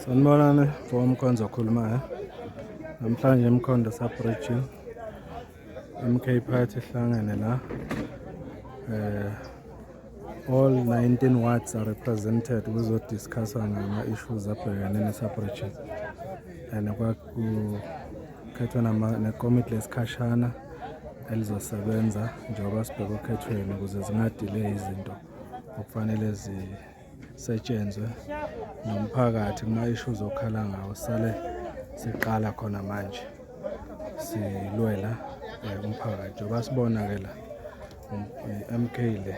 Sanibonani, mfowomkhonzo okhulumayo. Namhlanje eMkhondo sub-region MK Party ihlangene la. All 19 wards are represented kuzodiscusswa ngama-issues abhekene ne-sub-region and kwakukhethwa nekomiti lesikhashana elizosebenza njengoba sibheke okhethweni ukuze zingadiley izinto okufanele zisetshenzwe nomphakathi kuma-issues okhala ngawo sale siqala khona manje silwela umphakathi njengoba sibona-ke la i-MK le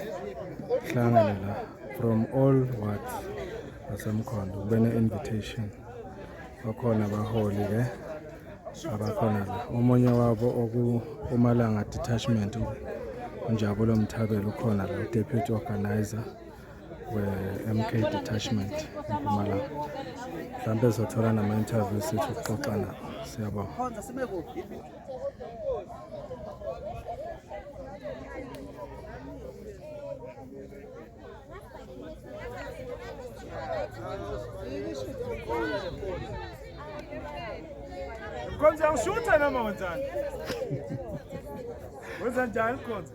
hlangane la from all wards basemkhondo kube ne-invitation bakhona abaholi ke abakhona la omunye wabo okuMpumalanga detachment uNjabulo Mthabela ukhona la deputy organizer we-MK detachment eMpumalanga mhlawumbe sizothola nama-interview sithi ukuxoxa nabo. Siyabonga. Mkhonza uyangishutha noma wenzani? Wenza njani Mkhonza?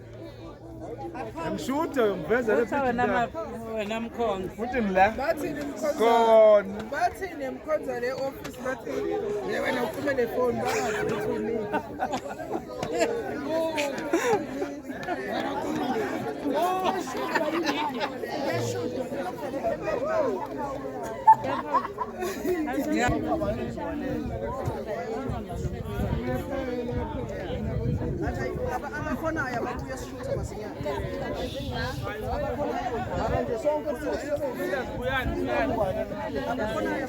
Ngishuthe ngiveze le Utha wena wena Mkhonza. Futhi ngila. Bathini Mkhonza? Khona. Bathini Mkhonza le office bathi le wena ukhulume le phone bangazi ukuthi unini. Abakhonayo ababuye sishuthe masinyane. Abakhonayo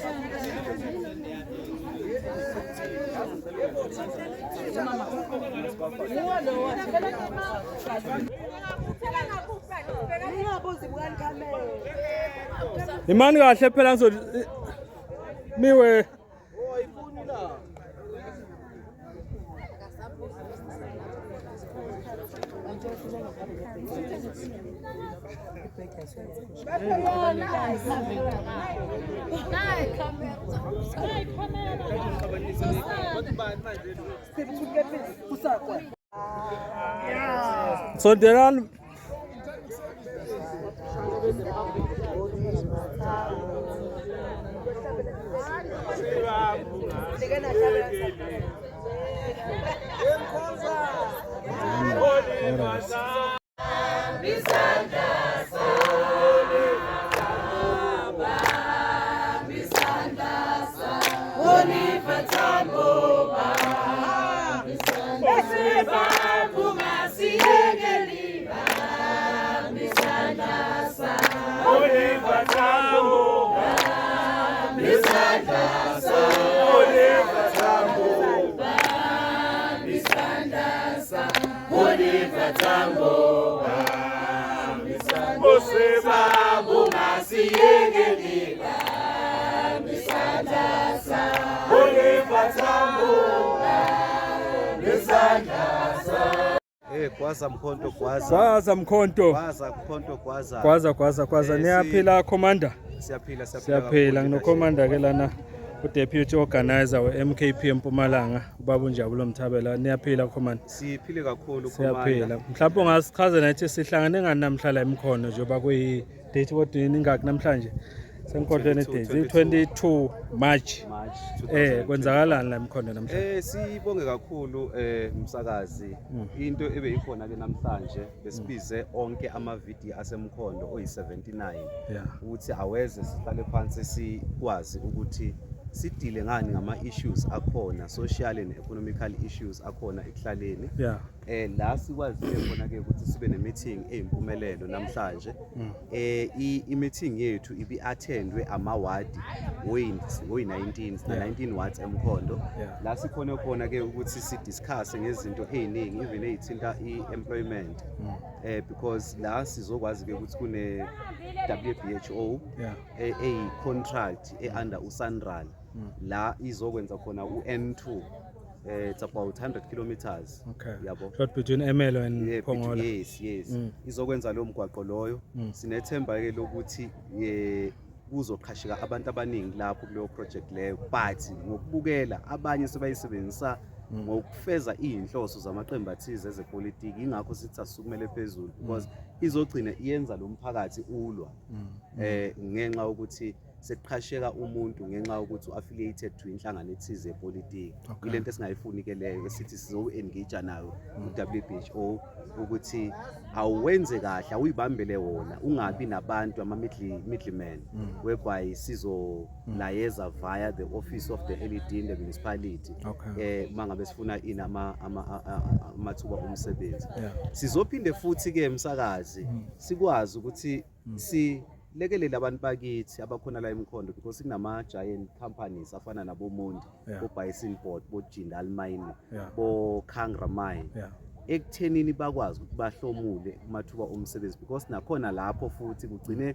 Imani kahle phela ngizo miwe. Sondelani. Gwaza Mkhonto gwaza. Gwaza Mkhonto. Gwaza Mkhonto gwaza. Gwaza gwaza gwaza. Niyaphila commander? Siyaphila siyaphila. Siyaphila ngino-commander ke lana u-deputy organizer we-MKP eMpumalanga ubaba uNjabulo Mthabela. Niyaphila commander? Siphile kakhulu Siyaphila. commander. Mhlawumbe ungasichazela nathi sihlangane ngani namhla la eMkhondo njengoba kuyi date kodwa ingaki namhlanje? Semkhohlweni 22, date 22 March. March Kwenzakalani la eMkhondo namhlanje? Sibonge kakhulu msakazi. Into ebeyikhona ke namhlanje besibize onke ama video asemkhondo oyi79 ukuthi aweze sihlale phansi sikwazi ukuthi sidile ngani ngama issues akhona, social and economical issues akhona ekuhlaleni. La sikwazile khona ke ukuthi sibe ne meeting eyimpumelelo namhlanje. I meeting yethu ibi attendwe ama ward woyi 19 na 19 wards eMkhondo. La sikhona khona ke ukuthi si discuss ngezinto eziningi even ezithinta i employment. Because la sizokwazi ke ukuthi kune WBHO eyi contract e under uSANRAL la izokwenza khona uN2. It's about 100 kilometers. Yabo. Short between Ermelo and Pongola. Yes. Izokwenza lo mgwaqo loyo. Sinethemba ke lokuthi Kuzoqhasheka abantu abaningi lapho kuleyo project leyo, but ngokubukela abanye sebayisebenzisa ngokufeza iy'nhloso zamaqembu athize ezepolitiki. Ingakho sithi asisukumele phezulu, because izogcina iyenza lo mphakathi ulwa ngenxa yokuthi sekuqhasheka umuntu ngenxa yokuthi u-affiliated to inhlangano ethize yepolitiki. Ile nto esingayifuni ke leyo, esithi sizo-engage nayo u-WHO ukuthi awuwenze kahle, awuyibambele wona, ungabi nabantu ama-middleman, whereby sizolayeza via the office of the LED in the municipality mangabe sifuna ini amathuba omsebenzi. Sizophinde futhi ke, msakazi, sikwazi ukuthi silekelele abantu bakithi abakhona la eMkhondo, because kunama giant companies afana naboMondi, bo-Bison Board, bo-Jindal Mine, bo-Kangra Mine, ekuthenini bakwazi ukuthi bahlomule kumathuba omsebenzi, because nakhona lapho futhi kugcine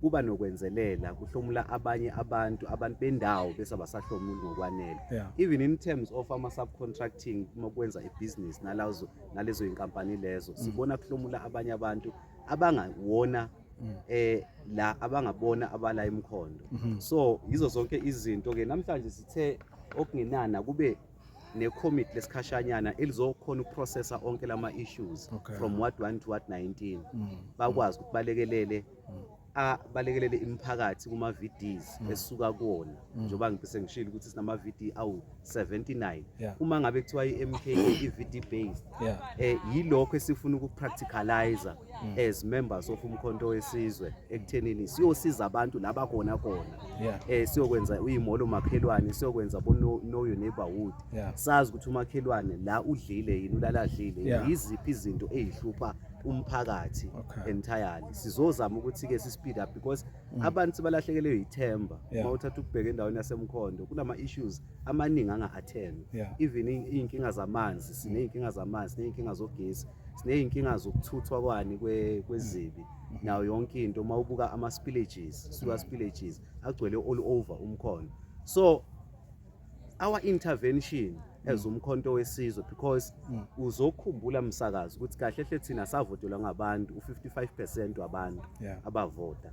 kuba nokwenzelela kuhlomula abanye abantu, abantu bendawo bese abasahlomuli ngokwanele. Even in terms of ama-subcontracting, uma kwenza ibhizinisi nalazo nalezo yinkampani lezo, sibona kuhlomula abanye abantu abangawona la abangabona abala eMkhondo. So yizo zonke izinto ke namhlanje sithe okungenana kube necommittee lesikhashanyana elizokhona ukuprocessa onke lama issues from ward 1 to ward 19, bakwazi ukuthi balekelele balekelele imiphakathi kuma VDs esisuka kuwona, njengoba ngibese ngishilo ukuthi sinama VD awu 79. Uma ngabe kuthiwa i-MK i-VD based, yilokho esifuna ukupracticalize as members of uMkhonto weSizwe, ekuthenini siyosiza abantu laba khona khona, siyokwenza uyimolo makhelwane, siyokwenza bo know your neighborhood, sazi ukuthi umakhelwane la udlile yini, ulala adlile yini, yiziphi izinto ezihlupha umphakathi entirely. Sizozama ukuthi ke si speed up, because abantu sebalahlekelwe yithemba. Uma uthatha ukubheka endaweni yaseMkhondo, kunama issues amaningi anga-attend, even iy'nkinga zamanzi, siney'nkinga zamanzi, siney'nkinga zogesi, siney'nkinga zokuthuthwa kwani kwezibi nayo yonke into. Uma ubuka ama-spillages, sewer spillages agcwele all over uMkhondo. So our intervention as uMkhonto weSizwe, because uzokhumbula, msakazi, ukuthi kahle hle thina savotelwa ngabantu, u-55% wabantu abavota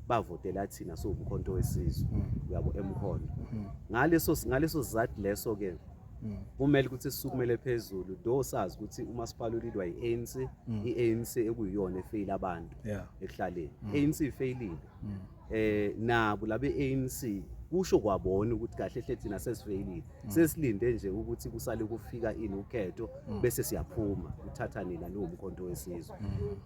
bavotela thina siwuMkhonto weSizwe, uyabo, eMkhondo. Ngaleso sizathu leso ke kumele ukuthi sisukumele phezulu, though sazi ukuthi umasipala ulidwa yi-ANC, i-ANC ekuyiyona efeyila abantu ekuhlaleni. ANC ifeyilile, nabo labe ANC kusho kwabona ukuthi kahle hle thina sesifeyilile, sesilinde nje ukuthi kusale kufika ini ukhetho bese siyaphuma, uthatha nina niwuMkhonto weSizwe.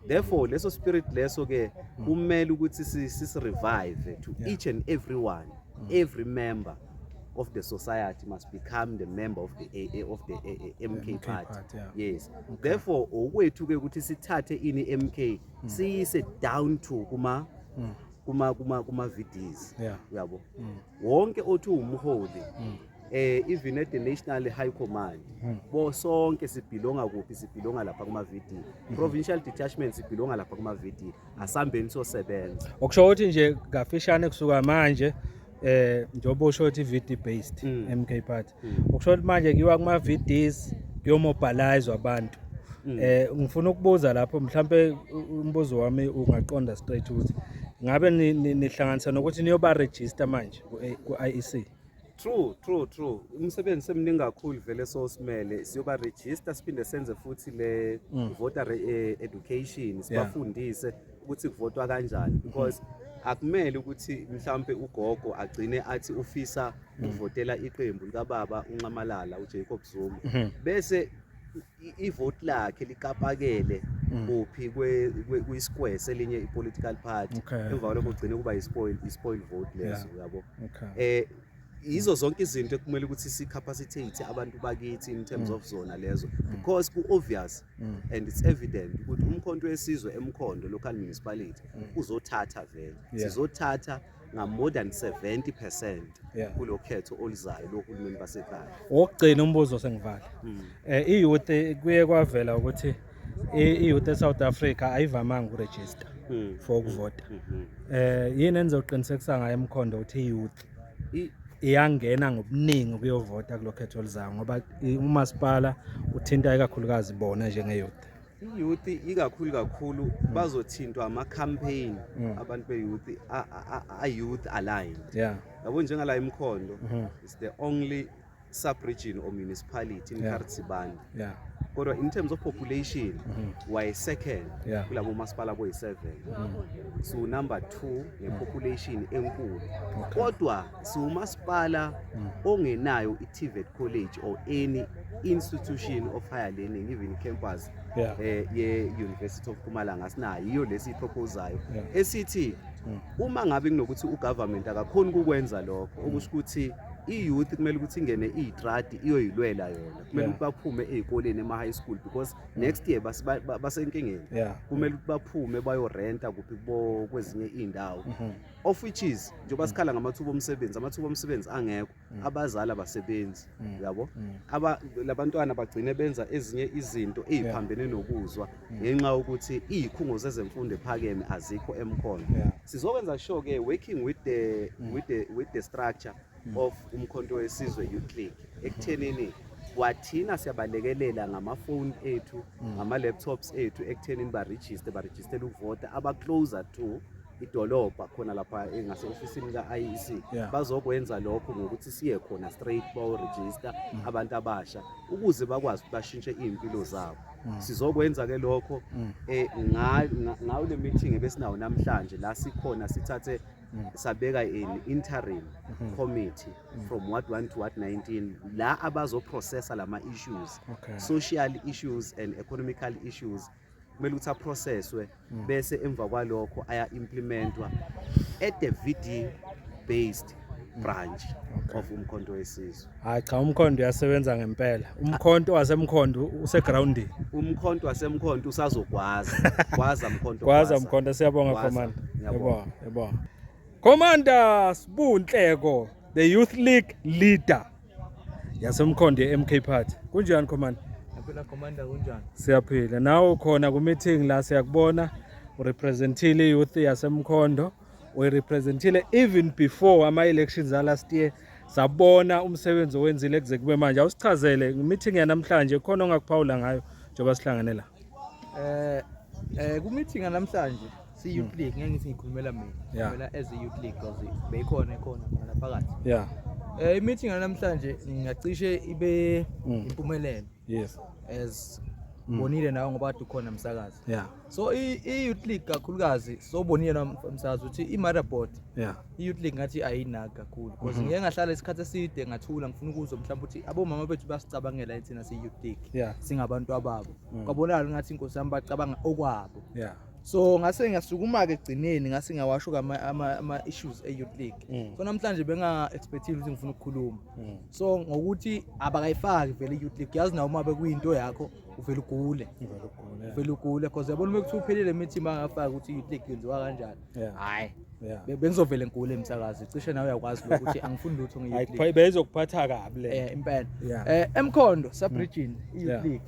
Therefore leso spirit leso ke kumele ukuthi sisi-revive to each and everyone. Every member of the society must become the member of the MK MK party. Party, yeah. Yes, therefore okwethu ke ukuthi sithathe ini MK siyise down to kuma VDs, uyabo, wonke othi umholi, even at the national high command, bo sonke sibelonga kuphi? Sibelonga lapha kuma VD. Provincial detachment sibelonga lapha kuma VD. Asambeni sosebenza. Okusho ukuthi nje kafishane, kusuka manje, njengoba usho ukuthi VD based MK Party, okusho ukuthi manje kuyiwa kuma VDs, kuyomobilize abantu. Ngifuna ukubuza lapho, mhlambe umbuzo wami ungaqonda straight ukuthi ngabe nihlanganisa nokuthi niyoba register manje ku-IEC? True. Umsebenzi semningi kakhulu vele, sosimele siyoba register, siphinde senze futhi le voter education, sibafundise ukuthi kuvotwa kanjani, because akumele ukuthi mhlambe ugogo agcine athi ufisa ukuvotela iqembu likababa uNxamalala uJacob Zuma, bese ivote lakhe likapakele kuphi kwi-square selinye i-political party. Emva kwalokho kugcine kuba i-spoil vote leso, uyabo. Yizo zonke izinto ekumele ukuthi si-capacitate abantu bakithi in terms of zona lezo, because ku-obvious and it's evident ukuthi uMkhonto weSizwe eMkhondo Local Municipality uzothatha vele, sizothatha nga-more than 70% kulo khetho oluzayo lohulumeni basekhaya. Wokugcina umbuzo, sengivala. I-youth, kuye kwavela ukuthi i-youth eSouth Africa ayivamanga ukuregister for ukuvota. Yini enizoqinisekisa ngayo eMkhondo ukuthi i-youth iyangena ngobuningi ukuyovota kulokhetho oluzayo, ngoba umasipala uthinta ikakhulukazi bona njenge-youth? I-youth ikakhulu kakhulu bazothintwa ama-campaign abantu be-youth a-youth aligned. Yabo, njengala iMkhondo is the only sub-region or municipality in Harry Sibande, kodwa in terms of population waye second kulabo masipala boyi-7. So number 2 nge-population enkulu, kodwa siwumasipala ongenayo i-TVET college or any institution of higher learning, even campus ye-University of Mpumalanga asinayo. Yiyo lesi iproposayo esithi uma ngabe kunokuthi ugovernment akakhoni ukukwenza lokho, okusho ukuthi i-youth kumele ukuthi ingene iy'tradi iyoyilwela yona, kumele ukuthi baphume ey'koleni, ema-high school, because next year basenkingeni. Kumele ukuthi baphume bayorenta kuphi, kubo kwezinye iy'ndawo, of which is njengoba sikhala ngamathuba omsebenzi, amathuba omsebenzi angekho, abazali abasebenzi, yabo, aba labantwana bagcine benza ezinye izinto ey'phambene nokuzwa ngenxa yokuthi iy'khungo zezemfundo ephakeme azikho eMkhondo. Sizokwenza sure ke, working with the structure of Umkhonto Wesizwe Youth League, ekuthenini kwathina siyabalekelela ngamafoni ethu, ngama-laptops ethu, ekuthenini ba-register, barejistele ukuvota aba-closer to idolobha khona lapha ngase-ofisini ka-IEC. Bazokwenza lokho ngokuthi siye khona straight bayo-register abantu abasha ukuze bakwazi ukuthi bashintshe iy'mpilo zabo. Sizokwenza ke lokho ngayo le meeting ebesinawo namhlanje la sikhona, sithathe sabeka an interim committee from ward 1 to ward 19 la abazoprocessa lama issues, social issues and economical issues, kumele ukuthi aprocesswe, bese emva kwalokho aya implementwa at the VD based branch of Umkhonto Wesizwe. Hayi cha, uMkhondo uyasebenza ngempela. Umkhonto waseMkhondo usegroundini. Umkhonto waseMkhonto usazogwaza, gwaza Mkhonto. Gwaza Mkhonto, siyabonga. Gwaza. Commander. Ngiyabonga. Yebo, yebo. Commander Sibunhleko, the Youth League leader yaseMkhondo ye-MK Party. Kunjani, Commander? Yaphela, Commander, kunjani? Siyaphila. Nawe ukhona ku meeting la, siyakubona, urepresentile youth yaseMkhondo, uyirepresentile even before ama elections a last year. Sabona umsebenzi owenzile kuze kube manje. Awusichazele meeting yanamhlanje, khona ongakuphawula ngayo njengoba sihlangene la. Ku meeting namhlanje si Youth League, ngeke ngithi ngikhulumela mina, ngikhulumela as a Youth League because beyikhona ekhona khona lapha phakathi. I meeting namhlanje ngingacishe ibe impumelelo as bonile nawe ngoba kade ukhona, msakazi. So i Youth League kakhulukazi sobonile na, msakazi, ukuthi i motherboard i-Youth League ngathi ayinaki kakhulu because ngike ngahlala isikhathi eside ngathula, ngifuna ukuzwa mhlawumbe ukuthi abomama bethu basicabangela thina siyi-Youth League, singabantu ababo. Kwabonakala ngathi, inkosi yami, bacabanga okwabo. So ngase ngiyasukuma-ke ekugcineni, ngase ngiyawasho ama-issues e-Youth League. So namhlanje benga-expectile ukuthi ngifuna ukukhuluma, so ngokuthi abakayifaki vele i-Youth League, yazi nawe uma bekuyinto yakho uvele ugule. Uvele ugule, yeah. Uvele ugule because yabona uma kuthiwa uphelile meeting bangafaki ukuthi i-Youth League yenziwa kanjani, hhayi, bengizovele ngigule, emsakazi, cishe nawe uyakwazi lokho ukuthi angifuni lutho nge-Youth League. Beyizokuphatha kabi le. Impela. EMkhondo sub-region i-Youth League,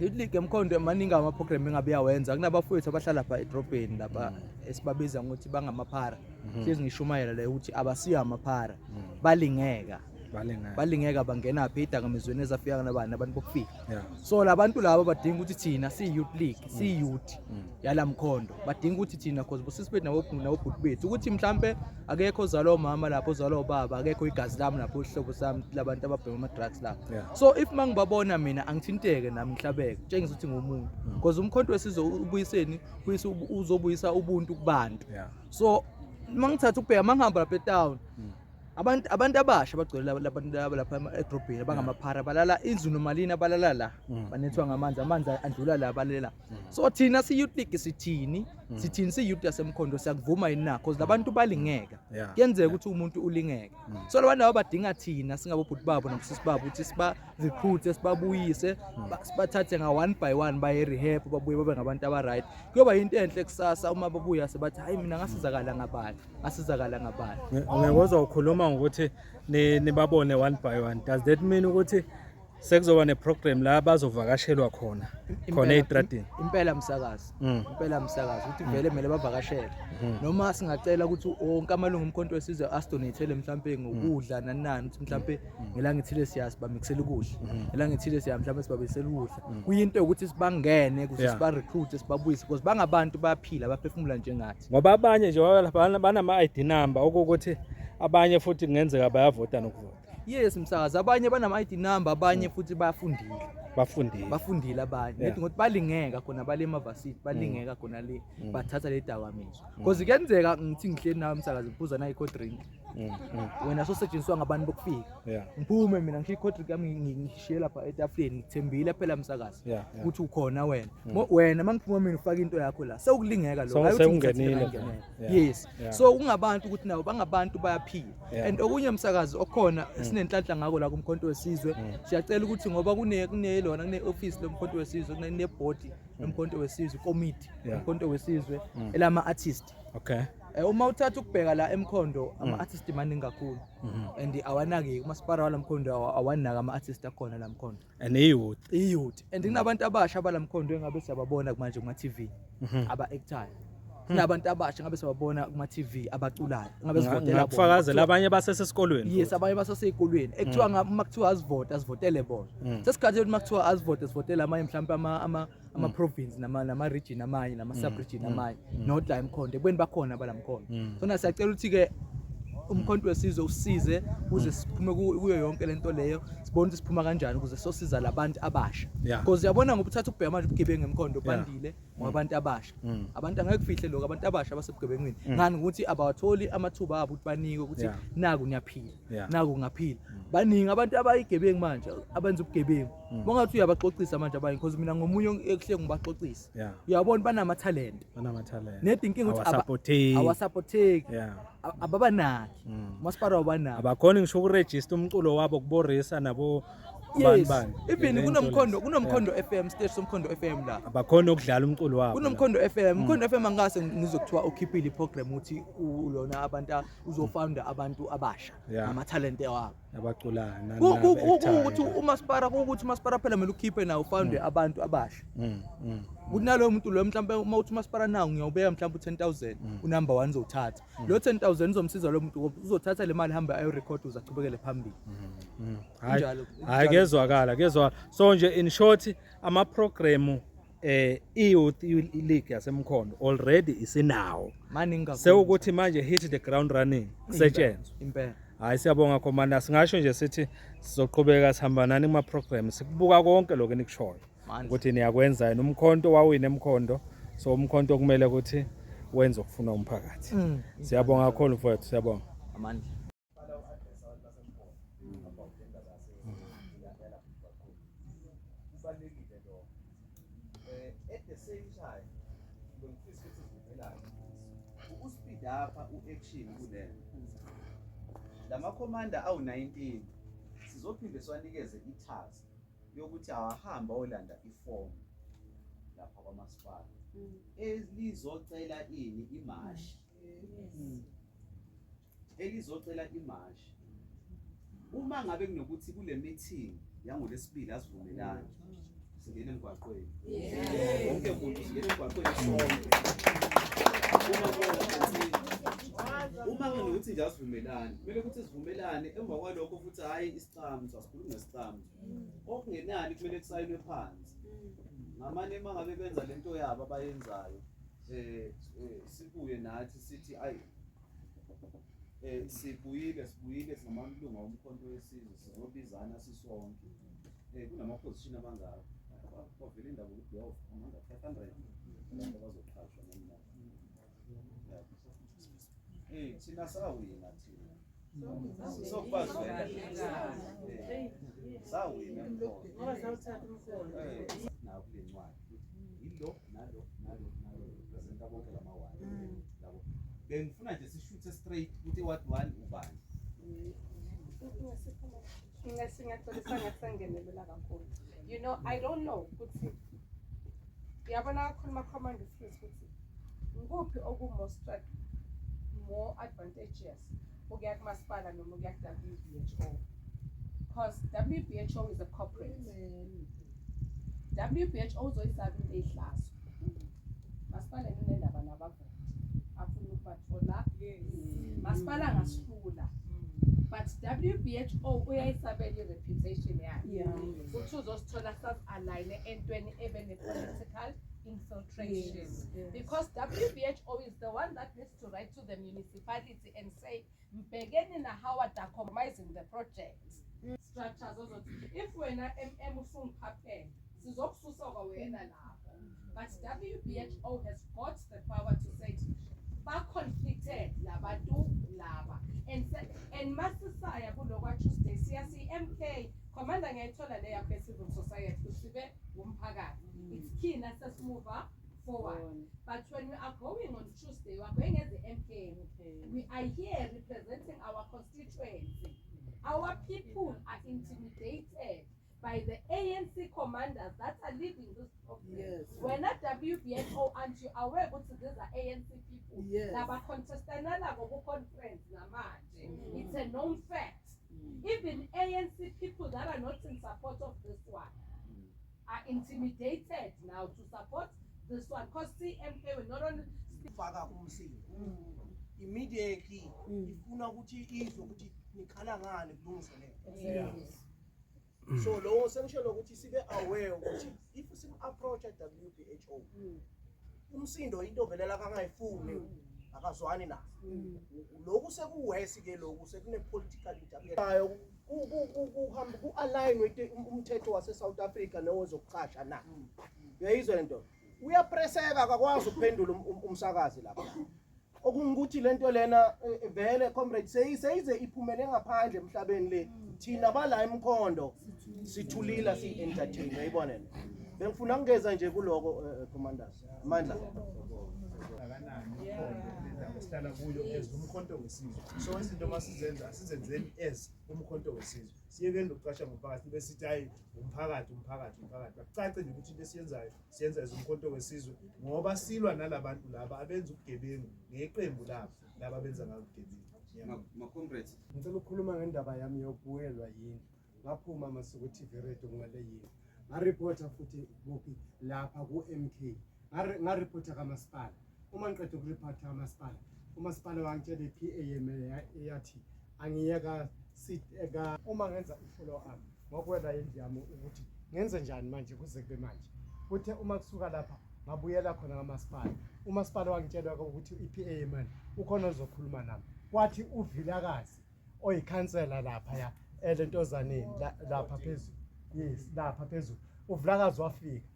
Youth League eMkhondo maningi ama-program engabe yawenza. Kunabafowethu abahlala lapha edrobheni lapha esibabiza ngokuthi bangamaphara. Hlezi ngishumayela le ukuthi abasiyo amaphara, balingeka. Balingeka. Balingeka, bangena phi ey'dakamizweni ezafika nabani, abantu bokufika. So labantu laba badinga ukuthi thina siyi-Youth League, siyi-youth yala Mkhondo, badinga ukuthi thina cause bosisi bethu nabobhuti bethu, ukuthi mhlampe akekho ozalwa umama lapho, ozalwa ubaba akekho, igazi lami lapho, isihlobo sami labantu ababhema ama-drugs lapho. So if mangibabona mina angithinteke nami, ngihlabeke, kutshengisa ukuthi ngumuntu because Umkhonto Wesizwe ubuyiseni uzobuyisa ubuntu kubantu. So mangithatha ukubheka, mangihamba lapha etown, abantu abasha bagcwele labantu laba lapha edrobheni abangamaphara, balala indlu nomalini, abalala la, banethwa ngamanzi, amanzi andlula la, balela. So thina si-Youth League sithini? Sithini si-youth yaseMkhondo? Siyakuvuma yini na? Cause labantu balingeka. Kuyenzeka ukuthi umuntu ulingeke. So labantu laba badinga thina singabobhuti babo nabosisi babo ukuthi siba-recruit, sibabuyise, sibathathe nga-one by one baye rehab, babuye babe ngabantu aba-right. Kuyoba yinto enhle kusasa uma babuya sebathi, "Hayi, mina ngasizakala ngabani, ngasizakala ngabani." Ngiyakuzwa ukhuluma ngokuthi nibabone one by one. Does that mean ukuthi Sekuzoba neprogram la bazovakashelwa khona khona ey'tradini. Impela msakazi. Impela msakazi ukuthi vele kumele bavakashele. Noma singacela ukuthi wonke amalungu omkhonto wesizwe asidonatele mhlampe ngokudla nani nani, ukuthi mhlampe ngelanga ethile siya sibamikisela ukudla. Ngelanga ethile siya mhlampe sibabisela ukudla. Kuyinto yokuthi sibangene ukuze siba recruit, sibabuyise, because bangabantu, bayaphila, baphefumula njengathi. Ngoba abanye nje banama-ID number, okuwukuthi abanye futhi kungenzeka bayavota nokuvota. Yes msakazi, abanye banama-ID number, abanye futhi bayafundile. Bafundile. Bafundile abanye. Ngithi ngokuthi balingeka khona bale emavasithi, balingeka khona le, bathatha le dakamizwa. Because kuyenzeka ngithi ngihleli nawe msakazi, ngiphuza nayi cold drink. Wena sosetshenziswa ngabantu bokufika. Ngiphume mina ngishiye i-cold drink yami, ngishiye lapha etafuleni, ngithembile phela msakazi ukuthi ukhona wena. Wena mangiphuma mina ufaka into yakho la, sewukulingeka lokho. Hayi ukuthi ngithathile Sekungenile. ngayingenela. Yes. So kungabantu ukuthi nabo bangabantu, bayaphila. And okunye msakazi okhona sinenhlanhla ngako la kumkhonto wesizwe, siyacela ukuthi ngoba kune kune lona kune office lomkhonto wesizwe, kune board lomkhonto wesizwe, committee lomkhonto wesizwe elama artist. Uma uthatha ukubheka la emkhondo, ama artist maningi kakhulu and awanaki umasipala wala mkhondo, awanaka ama artist akhona la mkhondo. And i-youth. I-youth, and kunabantu abasha abalamkhondo engabe siyababona manje kuma TV aba-actayo. Kunabantu abasha ngabe siyababona kuma TV abaculayo, ngabe sivotela bona. Ngakufakazela, abanye basesesikolweni. Yes, abanye basasey'kolweni ekuthiwa uma kuthiwa azivote, azivotele bona. Sesikhathi uma kuthiwa azivote, sivotele amanye mhlawumpe ama-province nama-region amanye, nama-sub-region amanye, not la emkhondo, ekubeni bakhona abalamkhondo. Sona siyacela ukuthi-ke umkhonto wesizwe usize ukuze siphume kuyo yonke lento leyo, sibone ukuthi siphuma kanjani ukuze sosiza labantu abasha. Because uyabona ngoba uthatha ukubheka manje ubugebengu emkhondo bandile ngoba abantu abasha, abantu angeke kufihle lokho, abantu abasha abasebugebengwini ngani ukuthi abawatholi amathuba abo ukuthi banikwe ukuthi naku niyaphila, naku ungaphila. Baningi abantu abayigebengu manje abenza ubugebengu. Bongathi uyabaxoxisa manje abanye, because mina ngomunye ekuhle ngibaxoxisa. Uyabona banama-talent. Banama-talent. Nedi inkinga ukuthi Awasupporteki. Awasupporteki. Ababanaki. Umasipala wabanaki. Abakhoni ngisho ukurejista umculo wabo kuborisa nabo bani bani. Even Le nto kunomkhondo lezi. Kunomkhondo FM, stage somkhondo FM la. Abakhoni ukudlala umculo wabo. Kunomkhondo FM. Umkhondo FM angase ngizokuthiwa ukhiphile iprogram ukuthi lona abantu uzofunda abantu abasha nama-talent wabo. Abaculayo Kuwukuthi umasipala, kuwukuthi umasipala phela kumele ukhiphe nawo, ufunde abantu abasha. Ukuthi naloyo muntu loyo mhlawumbe uma uthi umasipala nawo ngiyawubeka mhlawumbe u-10,000, unumber 1 uzowuthatha. Lo 10,000 uzomsiza lo muntu ngoba uzothatha le mali, hambe ayorecord ukuze achubekele phambili. Hayi, Kunjalo, hayi kunjalo. Kuyezwakala, kuyezwakala. So nje in short ama program i-youth league yasemkhondo already isinawo. Maningi kakhulu. Sewukuthi manje hit the ground running, kusetshenzwe. Impela. Hayi, siyabonga commander, singasho nje sithi sizoqhubeka sihamba nani kuma program, sikubuka konke lokho enikushoyo Mandla. Ukuthi niyakwenza yini. Umkhonto wawina emkhondo, so umkhonto kumele ukuthi wenze okufuna umphakathi. Siyabonga kakhulu mfowethu, siyabonga. Amandla. Kubalulekile lokho. At the same time bengifisa ukuthi sivumelane ukuspeed up u-action kulento. Lama commander awu-19 sizophinde siwanikeze i-task yokuthi awahambe ayolanda ifomu lapha kwamasipala elizocela ini, imashi, elizocela imashi. Uma ngabe kunokuthi kule meeting yangolesibili asivumelani, singene emgwaqweni wonke muntu, singene emgwaqweni sonke. Uma kunokuthi nje asivumelani, kumele ukuthi sivumelane. Emva kwalokho futhi, hhayi isicamtho, asikhulumi ngesicamtho, okungenani kumele kusayinwe phansi ngamane. Uma ngabe benza lento yabo abayenzayo, sibuye nathi sithi ayi, sibuyile, sibuyile, singamalunga omkhonto wesizwe, sizobizana sisonke. Kunama position amangaka, kwavela indaba ukuthi amanga 500 abantu abazoqhashwa nani nani. Thina sawina, thina sokubazwela, sawina emkhondo. Nawo kule ncwadi yilo nalo nalo nalo, representa bonke lama-ward yabo. Bengifuna nje sishuthe straight ukuthi ward 1 ubani. Singacela ngasangenelela kakhulu. I don't know ukuthi uyabona kakhulu ama-command fruits ukuthi ngikuphi oku-more more advantageous, ukuya kumasipala noma ukuya ku-WHO. Because WBHO is a corporate. WBHO uzoyisaba into eyihlazo. Masipala ninendaba nabavoti afuna ukubathola. Masipala angasihlula. But WBHO uyayisabela i-reputation yakhe. Uthi uzosithola sasi-align entweni ebe ne-political infiltration. Because WBHO is the one that needs to write to the municipality and say, Mbhekeni na Howard are compromising the project. Structures ozothi if wena MM usungiphaphela sizokususa kwawena lapho. But WBHO has got the power to say ba-conflicted labantu laba and and masisaya kulokwa Tuesday siya si-MK Commander ngiyayithola le yakho ye-civil society usibe wumphakathi. It's key nasesimuva forward. But when we are going on Tuesday, we are going as the MK. We are here representing our constituency. Our people are intimidated by the ANC commanders that are leading this process. When at WBNO, aren't you aware ukuthi these are ANC people? Yes. Laba contestana labo ku-conference namanje. It's a known fact. Even ANC people that are not in support of this one are intimidated now to support this one because CMK will not only Faka umsindo immediately ifuna ukuthi izwe ukuthi nikhala ngani kulungiselele. So lowo sengishelo ukuthi sibe aware ukuthi if sim approach WHO umsindo into velela kangayifuni akazwani nayo. Lokhu sekuwesi ke, lokhu sekune political interference kuhamba ku-align with umthetho wase-South Africa nowezokuqasha na. Uyayizwa lento? Uyapreseka, akakwazi ukuphendula umsakazi lapha. Okungukuthi lento lena vele comrade seyize iphumele ngaphandle emhlabeni le. Thina bala emkhondo sithulila siyi-entertain. Uyayibona le? Bengifuna kungeza nje kuloko, commanders Amandla. Kangakanani umkhondo kule ndawo esihlala kuyo as umkhonto wesizwe. So izinto uma sizenza, asizenzeni as umkhonto wesizwe, siyekeni lokucasha ngomphakathi bese sithi hayi, umphakathi, umphakathi, umphakathi. Akucace nje ukuthi into esiyenzayo siyenza as umkhonto wesizwe ngoba silwa nalabantu laba abenza ubugebengu ngeqembu labo laba abenza ngayo ubugebengu. Ngiyabonga. Ma-comrades. Ngicela ukukhuluma ngendaba yami yokuwelwa yindlu. Ngaphuma masuku TV radio ngale yindlu. Ngareporta futhi kuphi lapha ku-MK. Ngareporta kamasipala. Uma ngiqeda ukureporta kamasipala, umasipala wangitshela i-PA yathi angiyeka sit ka uma ngenza i-follow up ngokwela indlu yami ukuthi ngenze njani manje kuze kube manje. Kuthe uma kusuka lapha ngabuyela khona kamasipala. Umasipala wangitshela ukuthi i-PA man ukhona ozokhuluma nami. Kwathi uVilakazi oyikhansela lapha ya elentozaneni lapha phezulu, yes, lapha phezulu, uVilakazi wafika.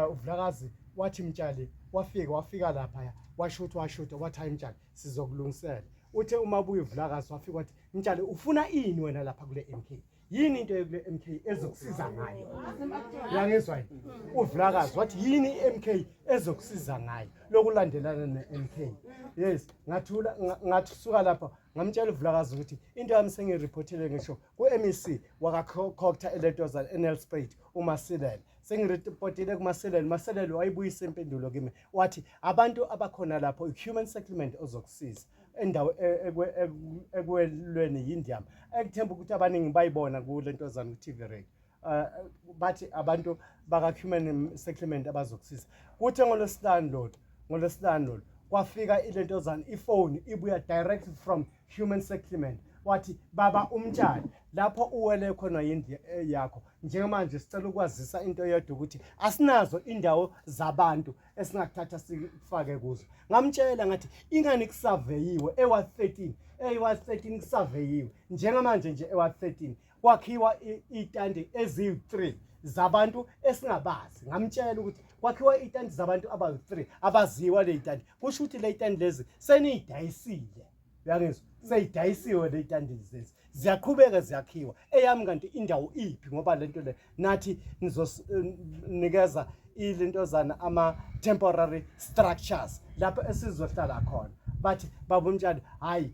UVilakazi wathi Mtshali wafika lapha ya washutha washutha, wathi hayi Mtshali, sizokulungisela. Uthe uma buya uVilakazi wafika wathi, Mtshali, ufuna ini wena lapha kule MK? Yini into kule MK ezokusiza ngayo? Uyangizwa yini? UVilakazi wathi yini i-MK ezokusiza ngayo lokulandelana ne-MK? Yes, ngathula ngathi suka lapha ngamtshela uVilakazi ukuthi into yami sengiriphothile ngisho ku-MEC wakaCogta elentozana eNelspruit uMasilela. Sengiripotile kuMasilela, uMasilela wayibuyisa impendulo kimi wathi abantu abakhona lapho i-human settlement ozokusiza endawo ekwelweni yindlu yami. Ekuthemba ukuthi abaningi bayibona kule ntozana ku-TV radio. Bathi abantu baka-human settlement abazokusiza. Kuthe ngolwesihlanu lolu, ngolwesihlanu lolu kwafika ilentozana ifoni ibuya direct from human settlement, wathi baba uMtshali, lapho uwele khona yindlu yakho njengamanje sicela ukwazisa into eyodwa ukuthi asinazo indawo zabantu esingakuthatha sikufake kuzo. Ngamtshela ngathi ingani kusaveyiwe ewa 13, ewa 13 kusaveyiwe njengamanje nje, ewa 13 kwakhiwa itandi eziyi-3 zabantu esingabazi. Ngamtshela ukuthi kwakhiwa itandi zabantu abayi-3 abaziwa le itandi, kusho ukuthi le itandi lezi seniyidayisile. Uyangizwa? Seyidayisiwe le itandi lezi, ziyaqhubeka ziyakhiwa. Eyami kanti indawo iphi? Ngoba lento le nathi nizonikeza ilentozana ama-temporary structures lapho esizohlala khona. Bathi baba uMtshali hayi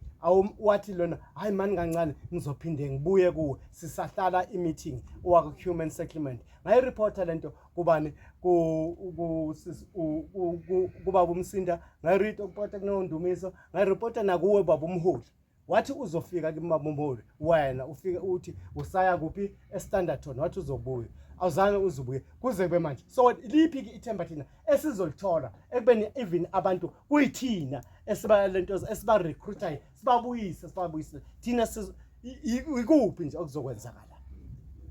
wathi lona hayi mani kancane ngizophinde ngibuye kuwe, sisahlala i-meeting waka-human settlement. Ngayiripotha lento kubani, kubaba uMsinda, ngayiripota kunondumiso, ngayiripota nakuwe baba umholi. Wathi uzofika kimabomholi wena ufike uthi usaya kuphi eStanderton, wathi uzobuya, awuzange uzubuye kuze kube manje. So liphi ke ithemba thina esizolithola ekubeni even abantu kuyithina esiba lento esiba recruitayo, sibabuyise sibabuyise thina, ikuphi nje okuzokwenzakala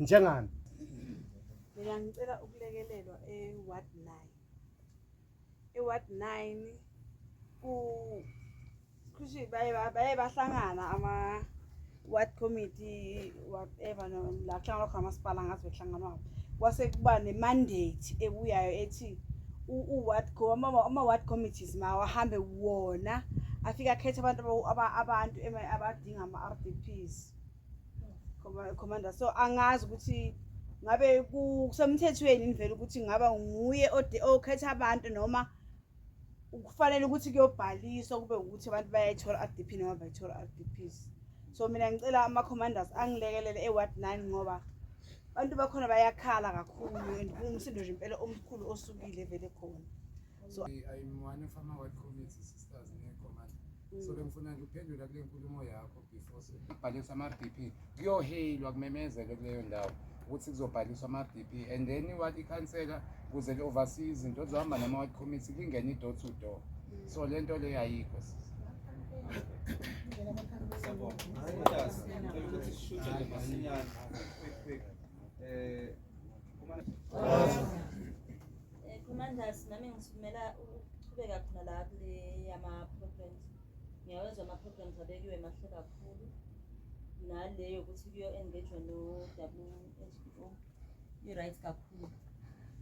njengami? Mina ngicela ukulekelelwa e-ward 9. E-ward 9 ku kusho baye bahlangana ama ward committee, whatever, no, la kuhlangana khona amasipala, ngazi bekuhlanganwa kwase kuba ne-mandate ebuyayo ethi u-ward ama-ward committees mawahambe wona afike akhethe abantu abantu abadinga ama-RDPs, commander. So angazi ukuthi ngabe kusemthethweni yini vele ukuthi ngaba nguye okhetha abantu noma kufanele ukuthi kuyobhaliswa kube ukuthi abantu bayayithola RDP noma bayithola RDPs. So mina ngicela ama-commanders angilekelele e-ward 9 ngoba abantu bakhona bayakhala kakhulu and kuwumsindo nje impela omkhulu osukile vele khona, so I'm one of ama-ward committee sisters ne-commander. So bengifuna nje ukuphendula kule nkulumo yakho before sibhalisa ama-RDP. Kuyoheyilwa, kumemezelwe kuleyo ndawo ukuthi kuzobhaliswa ama-RDP and then iward ikhansela ukuze li-oversee izinto lizohamba nama-ward committee, lingene i-door to door. So le nto leyo ayikho, sis. Siyabonga. Commanders, ngicela ukuthi sishuthe nje masinyane. Quick, quick. Commanders, nami ngisumela ukuchubeka khona la kule yama-programs. Ngiyawezwa ama-programs abekiwe, mahle kakhulu. Nale yokuthi kuyo-engage no-WHO i-right kakhulu.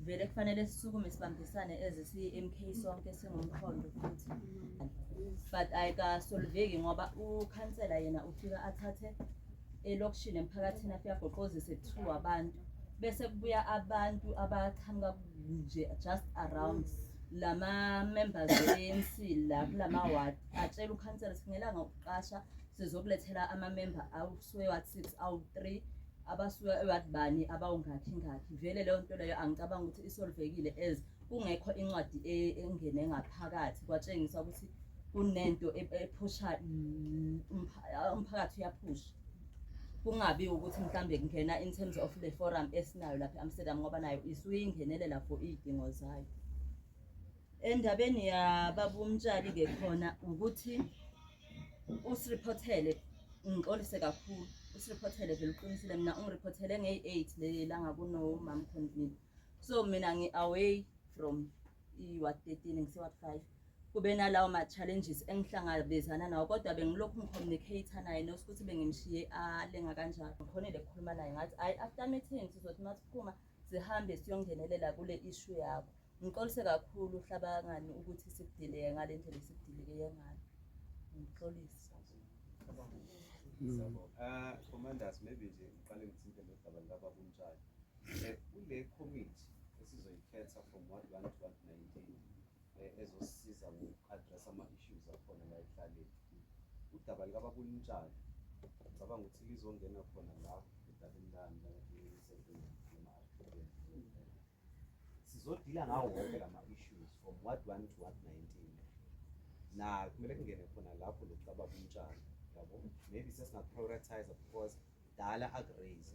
Vele kufanele sisukume sibambisane as siyi-MK sonke singumkhondo futhi. But ayikasolveki ngoba ukhansela yena ufika athathe elokishini emphakathini, afike agoqozise through abantu, bese kubuya abantu abaqhamuka nje just around lama members e-ANC la kulama ward, atshela ukhansela singelanga ukuqasha, sizokulethela ama-member awusuke ward 6 awu-3, abasuka eward bani, abawungakhi ngakhi. Vele leyo nto leyo angicabanga ukuthi isolvekile as kungekho incwadi engene ngaphakathi kwatshengisa ukuthi kunento ephusha umphakathi uyaphusha, kungabi ukuthi mhlambe kungena in terms of le forum esinayo lapha e-Amsterdam ngoba nayo isuke ingenelela for iy'dingo zayo. Endabeni yababa uMtshali-ke khona ukuthi usiriphothele, ngixolise kakhulu, usiriphothele vele, uqinisile. Mina ungiriphothele ngeyi-8 leli langa kunomam convene, so mina ngi-away from i-ward 13, ngise-ward 5. Kube nalawo ma-challenges engihlangabezana nawo, kodwa bengilokhu ngicommunicate naye nosukuthi bengimshiye alenga kanjalo. Ngikhonile ukukhuluma naye, ngathi hayi, after meeting sizothi uma siphuma sihambe siyongenelela kule issue yakho. Ngixolise kakhulu hlabangani ukuthi sikudileke ngale ndlela esikudileke ngayo, ngixolise. Siyabonga. Commanders, maybe nje ngiqale ngithinte lo daba likababa uMtshali. Kule committee esizoyikhetha from ward 1 to ward 19 ezosisiza ngoku-address ama-issues akhona la ekuhlaleni. Udaba likababa uMtshali ngicabanga ukuthi lizongena khona la edabeni lami la e-settlement. Sizodila ngawo wonke lama-issues from ward 1 to ward 19, na kumele kungene khona lapho lokubaba uMtshali, yabo. Maybe sesinga-prioritize because dala aku-raise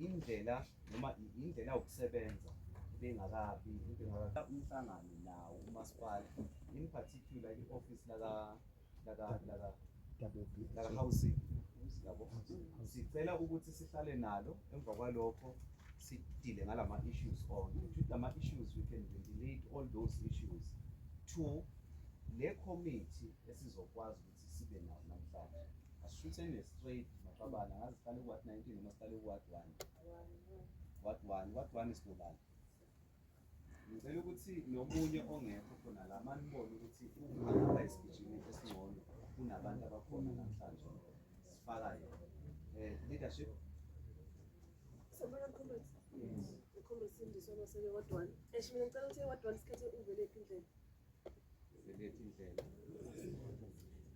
indlela noma indlela yokusebenza ibengakabi ibengaka umhlangano nawo umasipala, in particular i-office laka housing, yabo. Sicela ukuthi sihlale nalo, emva kwalokho sidile ngalama issues onke. Futhi lama issues, we can ventilate all those issues to le committee esizokwazi ukuthi sibe nawo namhlanje. Asishutheni straight maqabana, ngazi siqale ku-ward 19 noma siqale ku-ward 1? Ward 1, ward 1 isinobani? Ngicela ukuthi nomunye ongekho khona la manibone ukuthi angaba isigijimi esingcono kunabantu abakhona namhlanje, sifaka yena leadership. Sawubona, comrades. Comrades Sindiswa Maseke, ward 1. Eish, mina ngicela ukuthi ward 1 sikhethe uVelephi Indlela. Velephi Indlela,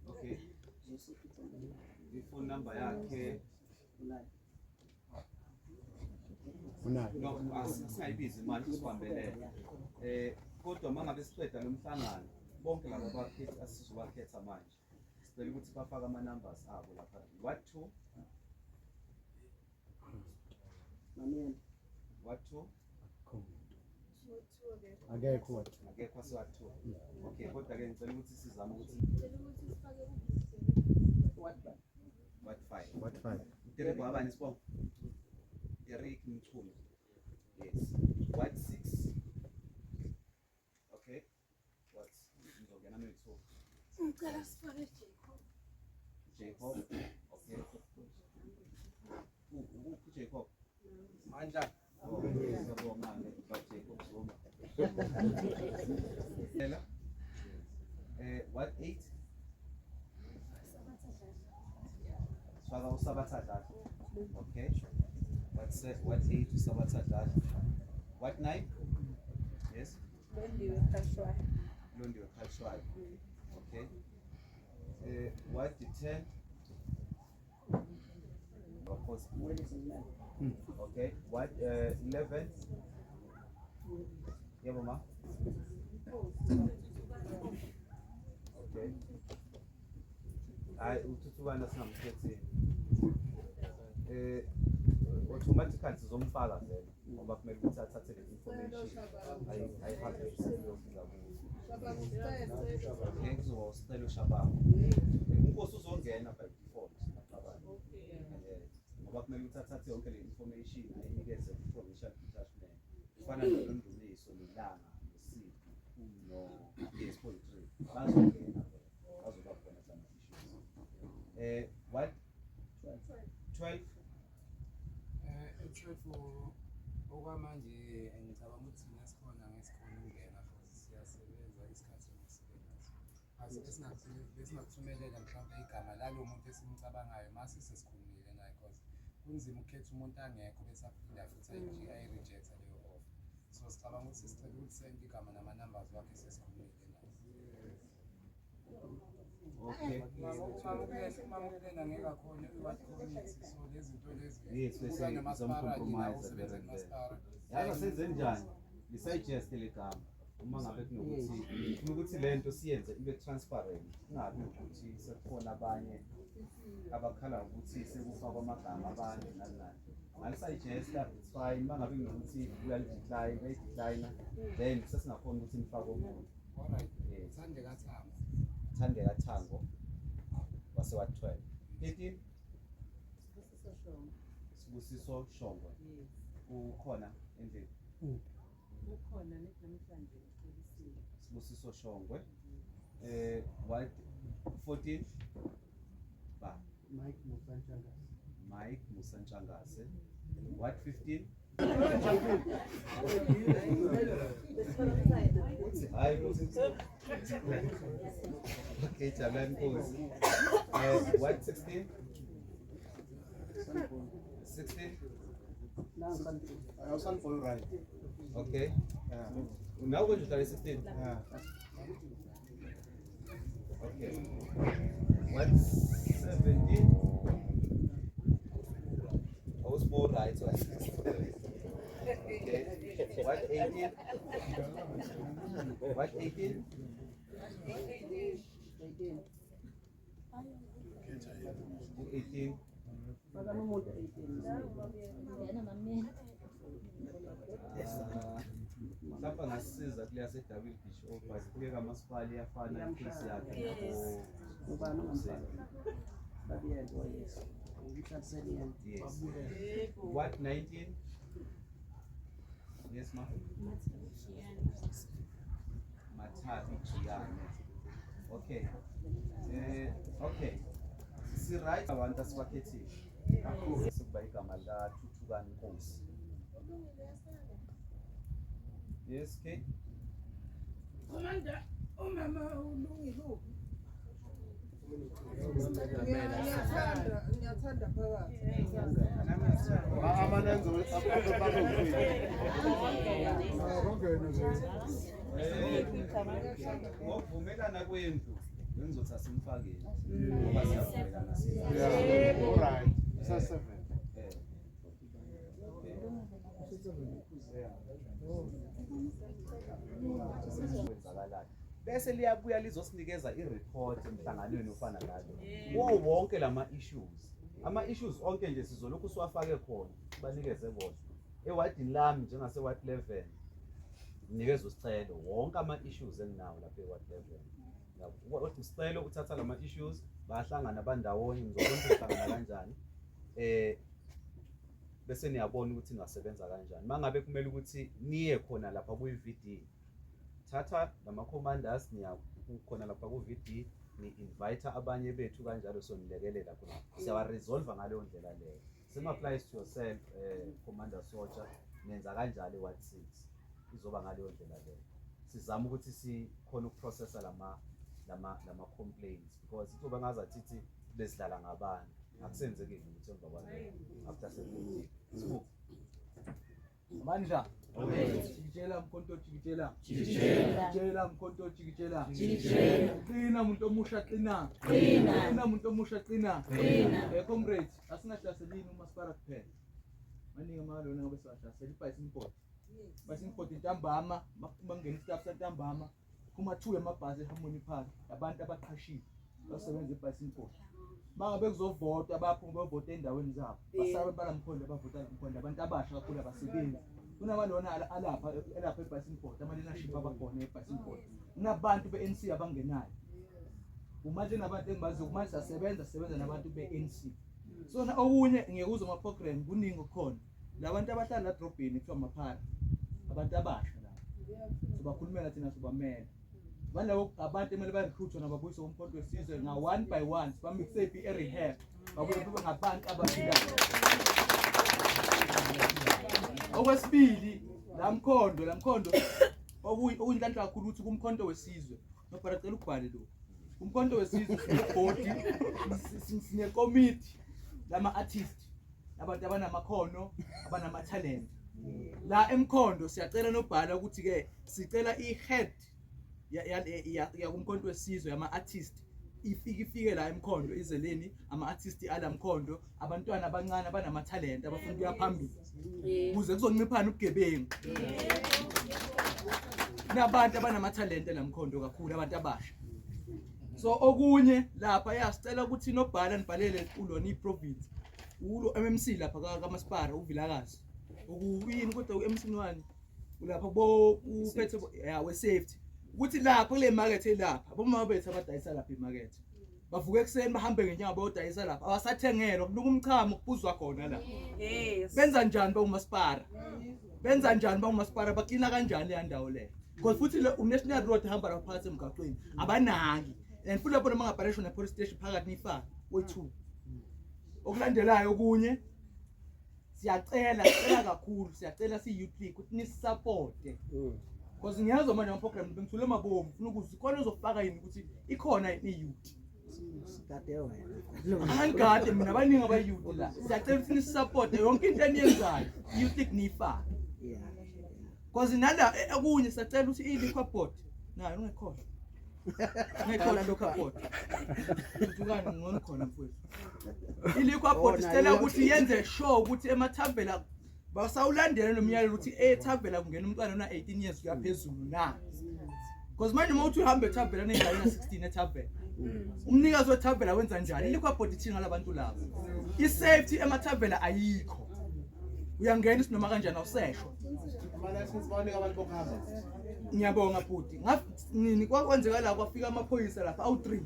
okay. I-phone number yakhe? Unayo? No, asingayibizi manje, sibambelele. Kodwa mangabe siqeda lo mhlangano, bonke laba bakhethi asizobakhetha manje. Sicela ukuthi bafake ama-numbers abo lapha. Ward 2. Ward 2. Akekho ward 2. Akekho ward 2. Okay, kodwa ke ngicela ukuthi sizame ukuthi Ward 5. Ward 5. Ward 5. Derek wabani isibongo? Derek Mchunu. Yes. Ward 6. Okay. What? Ngizongena no-2. Ngicela sifake Jacob. Jacob. Okay. Uphi Jacob? Mandla. Oh, siyabonga ke ba Jacob Zuma. Ela. Ward 8. Sifaka uSabatha Dladla. Okay. Ward 8 uSabatha Dladla. Ward 9? Yes. Londiwe Khashwayo. Londiwe Khashwayo. Okay. Ward 10. Of course. Okay. Ward 11. Yebo ma. Okay. Hayi uthuthukana singamkhetheni. Automatically sizomfaka vele ngoba kumele ukuthi athathe le information ayihambise kuyofika kuyo. Okay, kuzoba uSicelo Shabangu. Unkosi uzongena by default ngiyacabanga. Ngoba kumele ukuthi athathe yonke le information ayinikeze ku-provincial detachment. Kufana noNdumiso, noLanga, noSipho, no yes, 43. Bazongena vele. Bazoba khona kulama issues. What? 12. E-12 okwamanje ngicabanga ukuthi thina sikhona ngesikhona ukungena futhi siyasebenza isikhathi ngisibe naso. Besingakuthumelela mhlawumbe igama lalo muntu esimcabangayo mase sesikhulumile naye because kunzima ukukhetha umuntu angekho bese aphinda futhi ayi-reject-a leyo offer. So sicabanga ukuthi sicela ukuthi send igama nama-numbers wakhe sesikhulumile naye. Okay. Uma ngeke akhone i-ward committee, so lezi zinto lezi Yes, bese kuba nomasipala ke nawo sizom-compromise usebenza there and there. kumasipala. Yazi senze njani? Ngi-suggest le gama. Uma ngabe kunokuthi ngifuna ukuthi lento siyenze ibe transparent. Kungabi ukuthi sekukhona abanye abakhala ngokuthi sekufakwa amagama abantu nani nani. Ngali-suggest-a, it's fine. Uma ngabe kunokuthi uyali-decline, uyayi-decline, then sesingakhona ukuthi nifake omunye. Alright. Yes. Thandeka Thango. Thandeka Thango wase ward 12. 13. Sibusiso Shongwe. Ukhona endlini? Ukhona namhlanje ucelisiwe. Sibusiso Shongwe. Ward 14. Ba Mike Musantshangase. Mike Musantshangase. Ward 15. Hayi kuthi. Okay, Jabulani Nkosi. Ward 16. 16. Awusanboy right. Okay. Nawe konje uhlala 16? Yeah. Okay. Ward 17. I was born right, so okay. Ward 18. Ward 18. 18. Mhlawumbe angasisiza kule yase-WHO but kule kamasipala iyafana i-case yakhe Yes. Ward 19. Yes, ma. Mathabi Jiyane. Okay. Okay. Si right abantu asibakhethile. Kakhulu sikuba igama la Thuthukani Nkosi. Yes, Kate. Commander, umama ulungile uphi? Ngiyathanda phakathi. Amanenzo. Ngokuvumelana kwendlu bengizothi asimfakele ngoba siyavumelana. Yeah, all right. Sa 7. Kwenzakalayo. Bese liyabuya lizosinikeza i-report emhlanganweni ofana nalo. Kuwo wonke lama issues. Ama issues onke nje sizolokhu siwafake khona, banikeze bona. Ewadini lami njengase ward 11 nginikeza usicelo wonke ama issues enginawo lapha e ward 11. Kodwa usicelo uthatha lama issues bayahlangana bandawonye ngizobona ukuthi uhlangana kanjani. Bese niyabona ukuthi ningasebenza kanjani. Mangabe kumele ukuthi niye khona lapha kuyi-VD, thatha lama commanders niya khona lapha ku-VD, ni-invite abanye bethu kanjalo sonilekelela khona. Siyawa-resolve ngaleyo ndlela leyo. Same applies to yourself, Commander Sotsha, nenza kanjalo e-Ward 6. Izoba ngaleyo ndlela leyo. Sizama ukuthi sikhone ukuprocessa lama complaints because kuzoba ngazathi ithi besidlala ngabantu. Akusenzeki lutho emva kwalokho after 17. Sibuke. Amandla. Jikijela mkhonto jikijela. Jikijela mkhonto jikijela. Jikijela. Qina muntu omusha qina. Qina. Qina muntu omusha qina. Qina. Comrades, asingahlaselini umasipala kuphela. Maningi amalona ngabe siwahlasela ibhayisikobhodi. Ibhayisikobhodi ntambama, makungena istaff santambama, kuma 2 yamabhasi eHarmony Park, abantu abaqhashile basebenza ebhayisikobhodi. Mangabe kuzovotwa baphuma bavota endaweni zabo. Basabe balamkhondo abavota lamkhondo abantu abasha kakhulu abasebenzi. Kunabalona alapha elapha ebhayisikobhodi, ama leadership abakhona ebhayisikobhodi. Kunabantu be-NC abangenayo. Uma nabantu engibaziyo kumanje siyasebenza sebenza nabantu be-NC. So na okunye ngiyekuzwa ama program kuningi okukhona. Labantu abahlala la drobheni kuthiwa amaphara. Abantu abasha la. Sibakhulumela thina sibamela. Balabo abantu emele ba recruit nababuyise umkhonto wesizwe nga one by one sibamixe iphi e rehab. Babuye babe ngabantu abaphilayo. Okwesibili la mkhondo okuyinhlanhla kakhulu ukuthi kumkhonto wesizwe. Nobhala cela ukubhale lokho. Umkhonto wesizwe sinebhodi sinekomiti lama artist abantu abanamakhono abanamathalente. La emkhondo siyacela nobhala ukuthi ke sicela i-head ya kumkhonto wesizwe yama artist ifike la emkhondo izeleni ama artist ala mkhondo abantwana abancane abanamathalente abafuna ukuya phambili ukuze kuzonciphana ubugebengu. Kunabantu abanamathalente la mkhondo kakhulu abantu abasha. So okunye lapha yasicela ukuthi nobhala nibhalele ulona iprovince ulo MMC lapha kaMasipala uVilakazi okuyini kodwa uMC wani ulapha bo uphethe ya we safety ukuthi lapha kule market elapha abomama bethu abadayisa lapha imarket bavuka ekuseni bahambe ngenyawo bayodayisa lapha abasathengelwa kunuka umchamo kubuzwa khona la. Benza njani bawumasipala? Benza njani bawumasipala? Baklina kanjani leya ndawo leyo? Because futhi le national road ihamba lapha phakathi emgaqweni abanaki and futhi lapho noma ngabhaleshwa ne police station phakathi nifake wethu. Okulandelayo okunye siyacela sicela kakhulu siyacela si youth league ukuthi nisupporte. Because ngiyazwa manje ama program bengithule mabomu ufuna ukuze khona uzofaka yini ukuthi ikhona yini youth. Sigade wena. Angigade mina abaningi aba youth la. Siyacela ukuthi nisupporte yonke into eniyenzayo youth league niyifake. Because nala okunye siyacela ukuthi i-liquor board nayo ungekhohlwa. Ngekhohlwa liquor board. Uthukani ngcono khona mfowethu. I-liquor board sicela ukuthi yenze sure ukuthi emathavela basawulandela lo myalelo ukuthi ethavela kungena umntwana ona 18 years kuya phezulu na. Because manje uma uthi uhamba ethavela nengane na 16 ethavela. Umnikazi wethavela wenza njani? I-liquor board ithini ngalabantu labo? I-safety emathavela ayikho. Uyangena isinoma kanjani awuseshwa. Ama-license bawanika abantu bokuhamba. Ngiyabonga bhuti. Nini kwakwenzeka la kwafika amaphoyisa lapha awu3.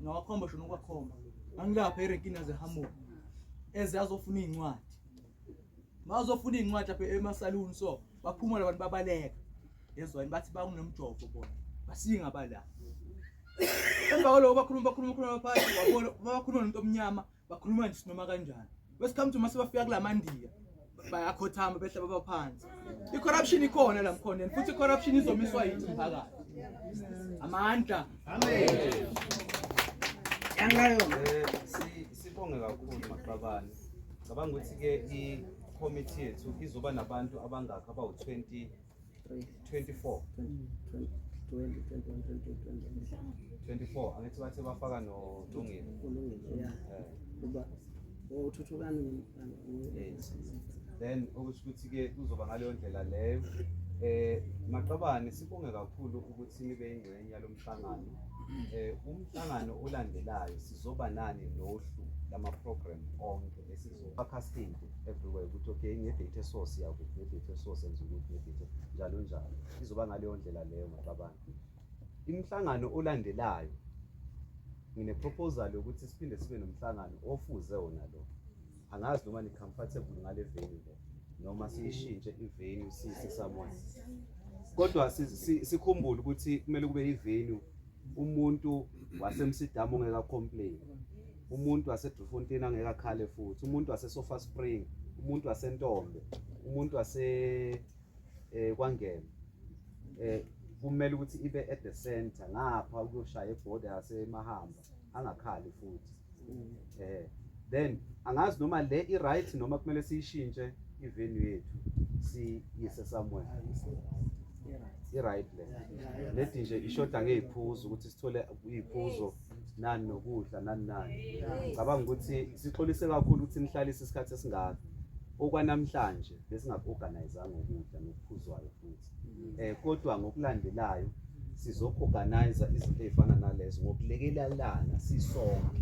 Ngawakhomba shona ukwakhomba. Ngangilapha erenkini yaseHamburg. Eze azofuna incwadi. Mazofuna incwadi lapha emasaluni so baphuma labantu babaleka. Yezwani bathi bakunomjovo bona. Basinga bala. Emva kwaloko bakhuluma phansi wabona bakhuluma nomuntu omnyama bakhuluma nje noma kanjani. Bese come to mase bafika kulamandiya bayakhothama behla baba phansi. I-corruption ikhona la mkhoneni futhi i-corruption izomiswa yithi mphakathi. Amandla. Amen. Sibonge kakhulu maqabane. Cabanga ukuthi ke i-committee yethu izoba nabantu abangakhi abawu 20 24 24 angithi bathe bafaka noLungile. Ulungile ya. Kuba uthuthukani. Yes. Then okusho ukuthi ke kuzoba ngaleyo ndlela leyo. Maqabane, sibonge kakhulu ukuthi nibe ingxenye yalomhlangano. Umhlangano olandelayo sizoba nani nohlu lama program onke esizoba cascade everywhere ukuthi okay, nge-date source yakuphi, nge-date source enza ukuthi, nge-date njalo njalo. Izoba ngaleyo ndlela leyo, maqabane. Imihlangano olandelayo, ngine proposal yokuthi siphinde sibe nomhlangano ofuze wona lo. Angazi noma ni comfortable ngale venue le noma siyishintshe i-venue siyise somewhere, kodwa sikhumbule ukuthi kumele kube i-venue umuntu waseMsidamu ongeke acomplain, umuntu waseDriefontein angeke akhale futhi, umuntu waseSofa Spring, umuntu waseNtombe, umuntu wase kwaNgema. Kumele ukuthi ibe at the center ngapha ukuyoshaya eborder yaseMahamba, angakhali futhi. Then angazi noma le i-right noma kumele siyishintshe i-venue yethu siyise somewhere. I-right le ledi nje ishoda ngey'phuzo, ukuthi sithole iy'phuzo nani nokudla nani nani. Ngicabanga ukuthi sixolise kakhulu ukuthi nihlalise isikhathi esingaka. Okwanamhlanje besingaku-organizanga ukudla nokuphuzwayo futhi, kodwa ngokulandelayo sizoku-organize izinto ey'fana nalezo ngokulekelelana sisonke,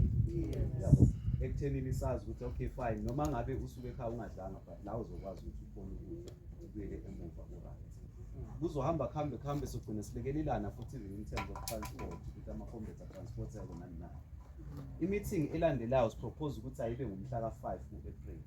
yabo, ekuthenini sazi ukuthi okay, fine, noma ngabe usuke ekhaya ungadlanga, but la uzokwazi ukuthi ukhone ukudla, ubuyele emuva ku-right. Kuzohamba kuhambe kuhambe, sogcina silekelelana futhi even in terms of transport, ukuthi ama-comrades atransporteke nani nani. I-meeting elandelayo sipropose ukuthi ayibe ngumhla ka-5 ku-April.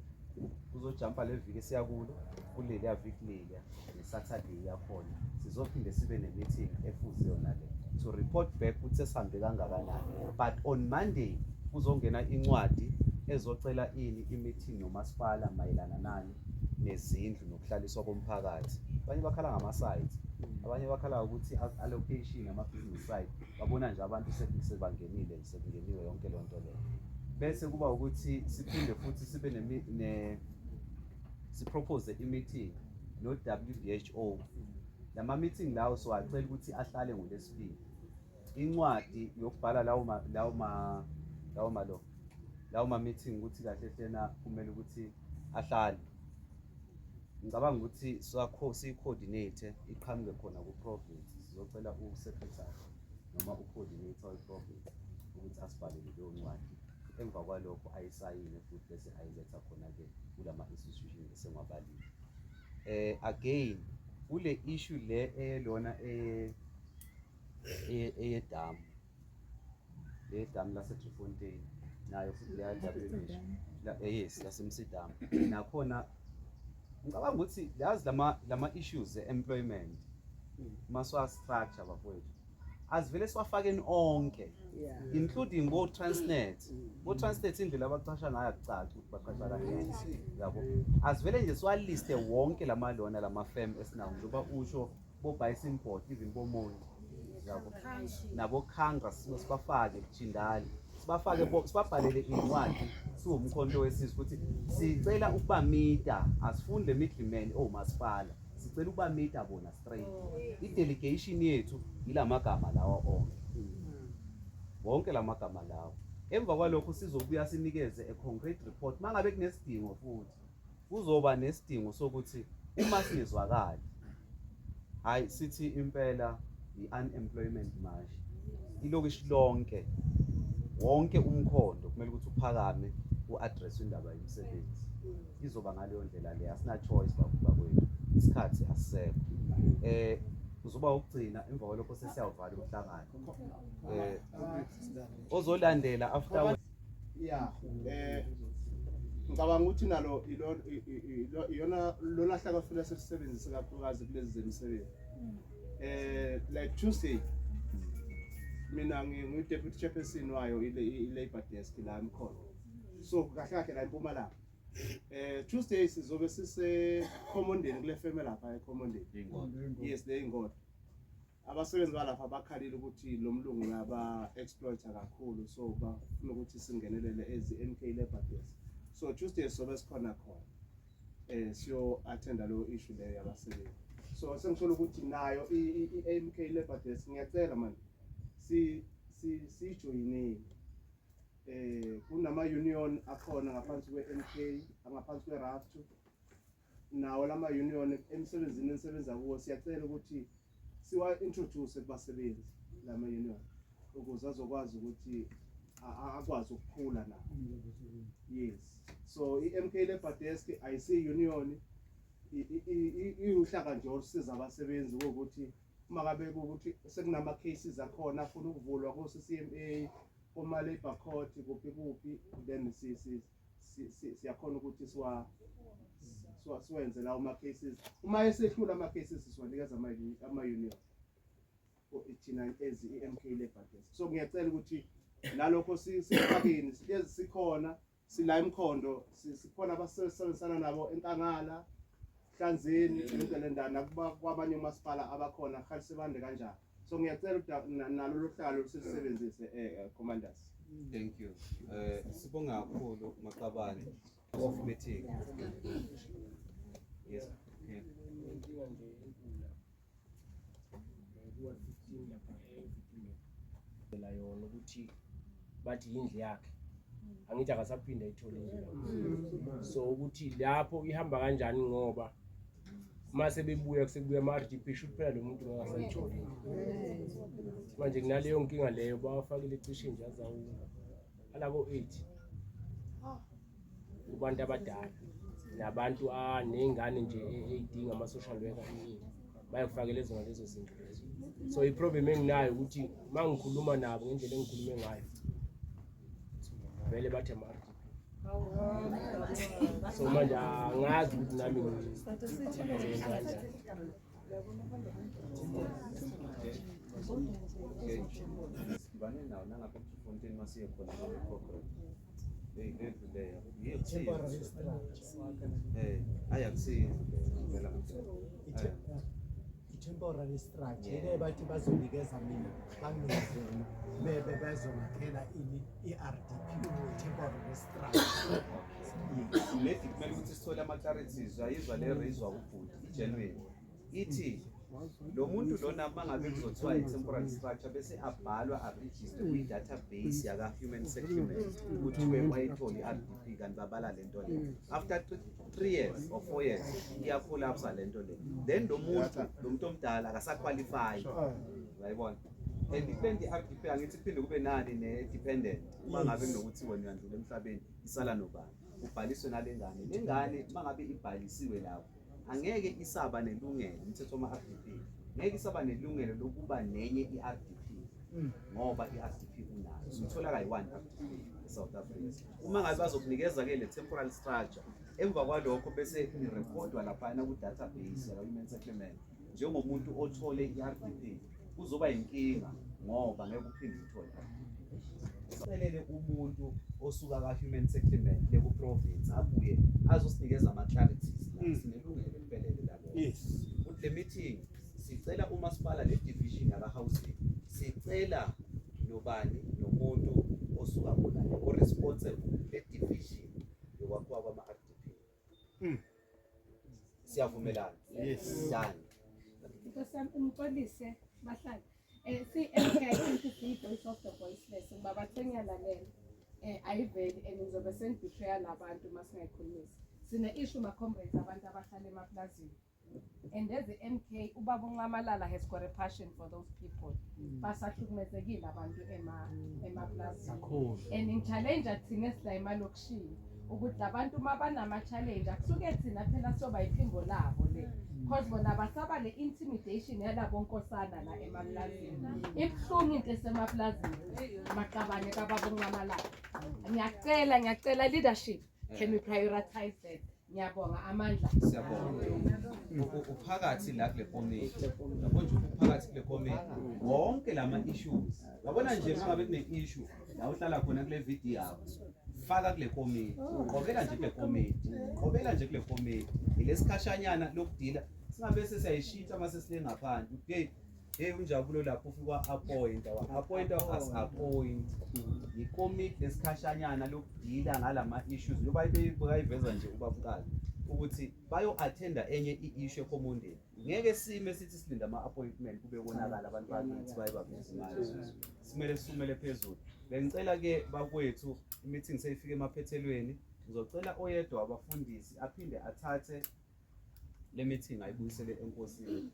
Kuzojampa le viki esiya kulo, kuleliya viki leliya ne-Saturday yakhona sizophinde sibe ne-meeting efuze yona le to report back ukuthi sesihambe kangakanani. But on Monday kuzongena incwadi ezocela ini, i-meeting nomasipala mayelana nani, nezindlu nokuhlaliswa komphakathi. Abanye bakhala ngama-site, abanye bakhala ukuthi allocation ama-business site, babona nje abantu sebangenile nje, sekungeniwe yonke leyo nto leyo. Bese kuba ukuthi siphinde futhi sibe ne sipropose i-meeting no-WHO. Lama meeting lawo siwacela ukuthi ahlale ngoLwesibili. Incwadi yokubhala lawo ma meeting ukuthi kahle hlena kumele ukuthi ahlale, ngicabanga ukuthi sakho siyi-coordinate, iqhamuke khona ku-province. Sizocela u-secretary noma u-coordinator we-province ukuthi asibhalele leyo ncwadi, emva kwalokho ayisayine futhi bese ayiletha khona-ke kulama institution esengiwabalile. Again, kule issue le eyelona eyedamu, le damu lase-Driefontein, nayo futhi leya WH yes, laseMsidamu nakhona, ngicabanga ukuthi yazi lama issues e-employment maswa structure, bafowethu, azivele siwafakeni onke, including bo-Transnet. Bo-Transnet indlela abaqasha ngayo akucaci ukuthi baqasha kanjani, yabo. Azivele nje siwaliste wonke lama lona lama-firm esinawo, njengoba usho bo-Bison Board, even boMonti, yabo, nabo-Kangra, sibafake Jindali, sibafake sibabhalele iy'ncwadi siwuMkhonto weSizwe ukuthi sicela ukubamita. Asifuni le middleman owumasipala, sicela ukubamita bona straight. I-delegation yethu yila magama lawa onke, wonke la magama lawa. Emva kwalokho sizobuya sinikeze a concrete report uma ngabe kunesidingo, futhi kuzoba nesidingo sokuthi uma singezwakali, hayi, sithi impela i-unemployment march ilokishi lonke, wonke umkhondo kumele ukuthi uphakame u-address indaba yemisebenzi. Izoba ngaleyo ndlela le, asina choice bakwethu, isikhathi asisekho. Uzoba ukugcina, emva kwalokho sesiyawuvala umhlangano ozolandela after. Yeah, ngicabanga ukuthi nalo iyona lona hlaka kufanele silisebenzise kakhulukazi kulezi zemisebenzi. Like Tuesday, mina ngiyi-deputy chairperson wayo i-labor desk la eMkhondo, so kahle kahle la eMpumalanga. Tuesday sizobe sise Khomondeni, kule feme lapha eKhomondeni. Yes, le ingodo. Abasebenzi balapha bakhalile ukuthi lo mlungu uyaba exploiter kakhulu, so bafuna ukuthi singenelele as MK Labor Desk. So Tuesday sobe sikhona khona siyo attenda lo issue leyo yabasebenzi. So sengithola ukuthi nayo i-MK Labor Desk, ngiyacela man si si sijoyineni. Kunama union akhona ngaphansi kwe-MK, angaphansi kwe-RAFTU. nawo lama union emsebenzini enisebenza kuwo siyacela ukuthi siwa introduce kubasebenzi lama union ukuze azokwazi ukuthi akwazi ukukhula nawo. Yes. So i-MK Labour Desk ayisi union iwuhlaka nje olusiza abasebenzi ukuthi uma ngabe ukuthi sekunama cases akhona afuna ukuvulwa ko CCMA koma Labour Court kuphi kuphi then si si siyakhona ukuthi siwa siwenze lawo ma cases uma esehlula ama cases siwanikeza ama union thina as i-MK Labour Desk. So ngiyacela ukuthi nalokho sifakeni sihlezi sikhona sila emkhondo sikhona abasebenzisana nabo enkangala hlanzeni yonke le ndawo nakuba kwabanye omasipala abakhona khali sebande kanjalo. So ngiyacela ukuthi nalo lohlalo silisebenzise commanders. Thank you. Sibonga kakhulu Maqabane off meeting. Yes. Okay. Inkinga nje enkulu la kuwa 15 lapha e-15 la yona ukuthi bathi yindlu yakhe angithi akasaphinde ayithole indlu lapho so ukuthi lapho ihamba kanjani ngoba mase bebuya kusekubuya ama-RDP shuthi phela lo muntu ngakasayitholi indlu manje kunaleyo nkinga leyo bawafakile cishe nje azawu alako 8 kubantu abadala nabantu ney'ngane nje ey'dinga ama-social worker iningi bayakufakela zona lezo zinto lezo. So i-problem enginayo ukuthi uma ngikhuluma nabo ngendlela engikhulume ngayo vele bathi ama-RDP. So manje angazi ukuthi nami ngizoyenza kanjani. Sidibane nawo nangapha eBloemfontein masiye khona kule program. Hey, ledluleyo. Temporary structure. Ayi akusiyo ngempela ngempela. I-temporary structure ile bathi bazonikeza mina banginikeze yona bebe bezongakhela ini i-RDP temporary structure. Yes. Lady kumele ukuthi sithole ama-clarities ayizwa le rizwa ubhuti i-genuine. Ithi lo muntu lona mangabe kuzothiwa i-temporary structure bese abhalwa a-register kwi-database yaka-human settlement kuthiwe wayithole i-RDP kanti babala le nto le after 3 years or 4 years iyacollapsa le nto le then lo muntu omdala akasaqualify uyayibona and depend i-RDP angithi kuphinde kube nani ne-dependent uma ngabe kunokuthi wena uyandlula emhlabeni isala nobani ubhaliswe nale ngane le ngane uma ngabe ibhalisiwe lapho angeke isaba nelungelo umthetho wama-RDP ngeke isaba nelungelo lokuba nenye i-RDP ngoba i-RDP unayo usuyithola kayi-one RDP e-South Africa. Uma ngabe bazokunikeza-ke le temporal structure emva kwalokho bese irekhodwa laphayana ku-database yaka-human settlement njengomuntu othole i-RDP kuzoba yinkinga ngoba ngeke uphinde uyithole i-RDP. Celele umuntu osuka ka-human settlement le ku-province abuye azosinikeza ama-clarities la sinelungelo eliphelele lalokho. Ukuthi le meeting sicela umasipala le division yaka-housing sicela nobani nomuntu osuka khona le o-responsible le division yokwakhiwa kwama-RDP. Siyavumelana? Yes. Done. Nkosi yami ungixolise bahlali. Si-MK I think siyi-voice of the voiceless ngoba bathe ngiyalalela. Ayiveli and ngizobe sengi-betray labantu uma singayikhulumisi. Sine-issue ma-comrades abantu abahlala emaplazini. And as a MK ubaba uNxamalala has got a passion for those people. Basahlukumezekile abantu emaplazini. And ngi-challenge thina esila emalokishini ukuthi labantu uma banama-challenge akusuke thina phela soba iphimbo labo le because bona basaba le intimidation yalabo nkosana la emaplazini. Ibuhlungu into esemaplazini maqabane kababa uNxamalala. Ngiyacela ngiyacela leadership, can we prioritize that? Ngiyabonga amandla. Siyabonga. Uphakathi la kule komiti. Yabo nje uphakathi kule komiti. Wonke lama issues. Yabona nje mangabe kune issue la uhlala khona kule video yakho. Faka kule komiti. Qobela nje kule komiti. Qobela nje kule komiti. Ilesikhashanyana lokudila singabe sesiyayishintsha mase sile ngaphandle. Hey hey unjabulo lapho ufika appoint wa appoint as appoint ikomiti lesikhashanyana lokudila ngalama issues njengoba bayiveza nje ubabukali ukuthi bayo attenda enye i-issue ekhomondeni ngeke sime sithi silinda ama appointment kube konakala abantu bakithi baye babhizi manje simele sisumele phezulu. Bengicela ke bakwethu i-meeting seyifike emaphethelweni ngizocela oyedwa wabafundisi aphinde athathe Le meeting ayibuyisele enkosini.